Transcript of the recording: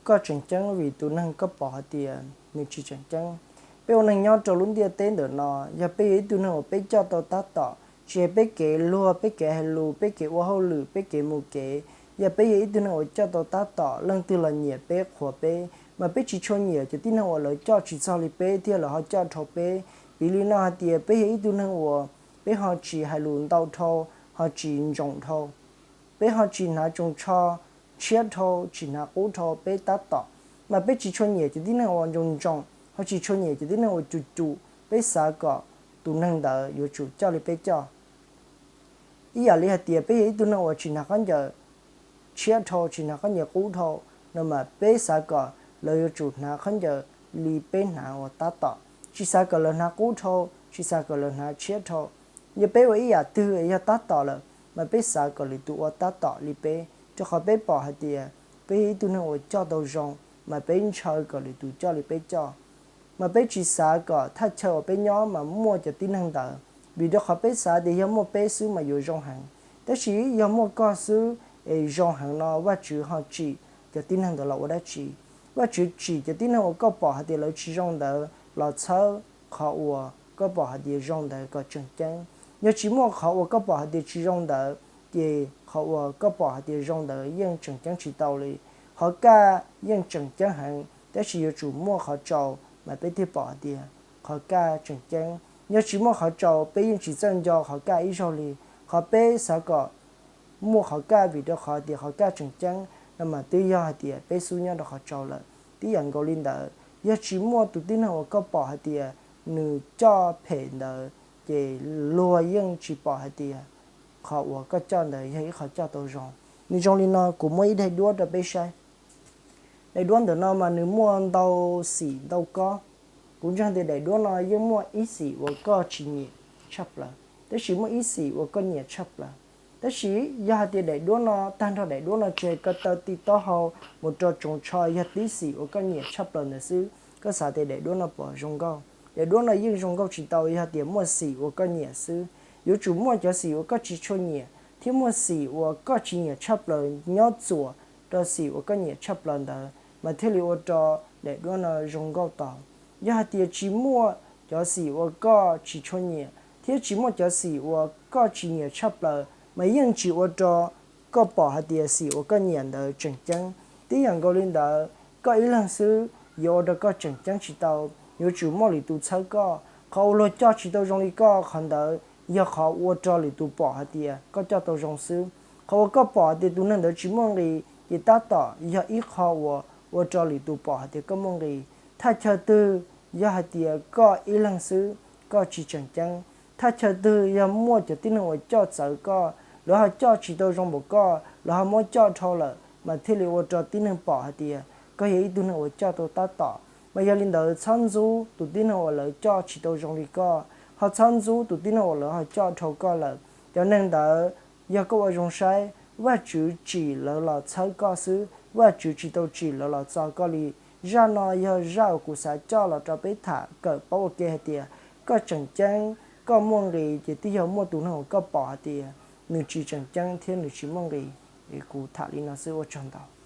koj tseem ceeb vim tus neeg koj pom hais tias nws tsis tseem ceeb. Peb ua neeg nyob rau lub ntiaj teb ntawm no, yog peb yog ib tug neeg uas peb coj tau tab tom, tsis hais peb kev luag, peb kev hais lus, peb kev ua hauj lwm, peb kev mus kev, yog peb yog ib tug neeg uas coj tau tab tom, leej twg los nyiam peb qhuas peb, mas peb tsis tshua nyiam cov tib neeg uas lawv coj tsis txog li peb thiab lawv ho coj dhau peb. Piv li no hais tias peb yog ib tug neeg uas peb ho tsis hais lus ntau dhau, ho tsis ntsoov dhau, peb ho tsis hnav tsoos tsho tshiab dhau, tsis hnav qub dhau peb tab tom, mas peb tsis tshua nyiam cov tib neeg uas ntsoov ntsoov, ho tsis tshua nyiam cov tib neeg uas cum cum, peb xav kom tus neeg ntawd yuav tsum coj li peb coj. Ib yam li hais tias peb yog ib tug neeg uas tsis hnav khaub ncaws tshiab dhau, tsis hnav khaub ncaws qub dhau, no mas peb xav kom lawv yuav tsum hnav khaub ncaws li peb hnav uas tab tom, tsis xav kom lawv hnav qub dhau, tsis xav kom lawv hnav tshiab dhau. Yog peb ua ib yam twg yog tab tom lawm, mas peb xav kom lwm tus ua tab tom li peb, rau qhov peb pom hais tias peb yog ib tug neeg uas coj tau zoo, mas peb ntshaw kom lwm tus coj li peb coj. Mas peb tsis xav kom thaj chaw uas peb nyob mas muaj cov tib neeg ntawd, vim rau qhov peb xav tias yog muaj peb xwb mas yuav zoo heev. Tab sis yog muaj koj xwb es zoo heev no, Vajtswv ho tsim cov tib neeg ntawd los ua dab tsi? Vajtswv tsim cov tib neeg uas koj pom hais tias lawv tsis zoo ntawd los txhawb qhov uas koj pom hais tias zoo ntawd kom tseem ceeb. Yog tsis muaj qhov uas koj pom hais tias tsis zoo ntawd, ces qhov uas koj pom hais tias zoo ntawd yeej tseem ceeb tsis tau li. Qhov kaj yeej tseem ceeb heev, tab sis yuav tsum muaj qhov tsaus mas peb thiaj pom hais tias qhov kaj tseem ceeb. Yog tsis muaj qhov tsaus, peb yeej tsis txawj nco qhov kaj ib zaug li. Qhov peb xav kom muaj qhov kaj vim rau qhov tias qhov kaj tseem ceeb, no mas twb yog hais tias peb xub nyob rau qhov tsaus lawm. Tib yam nkaus li ntawd, yog tsis muaj tus tib neeg uas koj pom hais tias nws coj phem ntawd, ces luag yeej tsis pom hais tias qhov uas koj coj ntawd yog ib qho coj tau zoo. Nws zoo li no, kuv muab ib daim duab rau peb saib. Daim duab ntawm no mas nws muaj ntau xim ntau kob. Kuv ntseeg tias daim duab no yeej muaj ib xim uas koj tsis nyiam tshaj plaws, tab sis muaj ib xim uas koj nyiam tshaj plaws. Tab sis yog hais tias daim duab no, tag nrho daim duab no tsis hais ko taw, tib taub hau mus rau tsoos tsho, yog tib xim uas koj nyiam tshaj plaws ntawd xwb, koj xav tias daim duab no puas zoo nkauj? Daim duab no yeej zoo nkauj tsis tau yog tias muaj xim uas koj nyiam xwb. Yuav tsum muaj cov xim uas koj tsis tshua nyiam thiab muaj xim uas koj tsis nyiam tshaj plaws nyob txuas rau xim uas koj nyiam tshaj plaws ntawd, mas thiaj li ua rau daim duab no zoo nkauj tau. Yog hais tias tsis muaj cov xim uas koj tsis tshua nyiam thiab tsis muaj cov xim uas koj tsis nyiam tshaj plaws, mas yeej tsis ua rau koj pom hais tias xim uas koj nyiam ntawd tseem ceeb. Tib yam nkaus li ntawd, koj ib leeg xwb yuav ua rau koj tseem ceeb tsis tau, yuav tsum muaj lwm tus txhawb koj. Qhov uas luag coj tsis tau zoo li koj, qhov ntawd yog qhov ua rau lwm tus pom hais tias koj coj tau zoo xwb. Qhov uas koj pom hais tias tus neeg ntawd tsis muaj nqis, ces tab tom yog ib qho uas ua rau lwm tus pom hais tias koj muaj nqis. Thaj chaw twg yog hais tias koj ib leeg xwb, koj tsis tseem ceeb, thaj chaw twg yog muaj cov tib neeg uas coj txawv koj, lawv ho coj tsis tau zoo npaum koj, lawv ho muab coj dhau lawm, mas thiaj li ua rau tib neeg pom hais tias koj yog ib tug neeg uas coj tau tab tom. Mas yog li ntawd, txhob ntxub tus tib neeg uas lawv coj tsis tau zoo li koj, ho txhob ntxub tus tib neeg uas lawv ho coj dhau koj lawm. Cov neeg ntawd, yog koj ua zoo saib, Vajtswv tsim lawv los txhawb koj xwb, Vajtswv tsis tau tsim lawv los txo koj li. Zaj no yog zaj uas kuv xav coj los rau peb tham kawm paub ua ke hais tias koj tseem ceeb, koj muaj nqis, ces twb yog muaj tus neeg uas koj pom hais tias nws tsis tseem ceeb thiab nws tsis muaj nqis. Es kuv tham li no xwb, ua tsaug ntau.